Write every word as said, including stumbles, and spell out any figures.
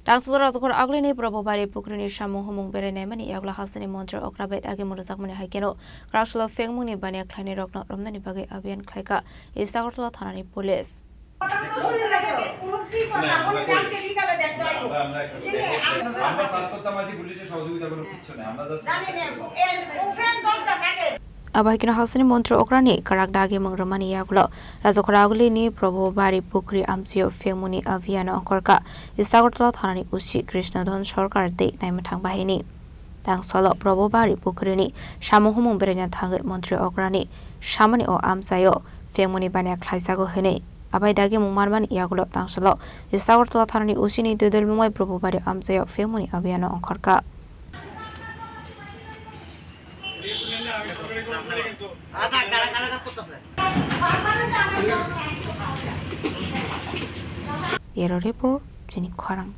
Tangsolo Rajghor Agulini Probobari Pukhrini samung humung berai naimani yagulo hasteni montri okra bai dagimung rwjakmani hai kheno kwraksalo phengmungni baniya khlainairokno romnani bagwi abhiyan khlaikha East Agartala thanani police. আমরা স্বাস্থ্য মাঝে পুলিশের সহযোগিতা কোনো কিচ্ছু নেই, আমরা just Abo hai kheno hasteni montri okrani kwrak dagimung rwmani yagulo Rajghor Agulini Probobari Pukhri amchaio phengmungni abhiyano ongkhorkha East Agartala thanani O C Krishnadhan Sarkar tei naimwthang bahini. Tangsolo Probobari Pukhrini samung humung beraina thangwi montri okrani samani o amchaio phengmungni baniya khlaijago hinwi abai dagimung manmani yagulo tangsolo East Agartala thanani O C ni twidulmung bai Probobari amchaio phengmungni abhiyano ongkhorkha. Bureau Report, chini khorang.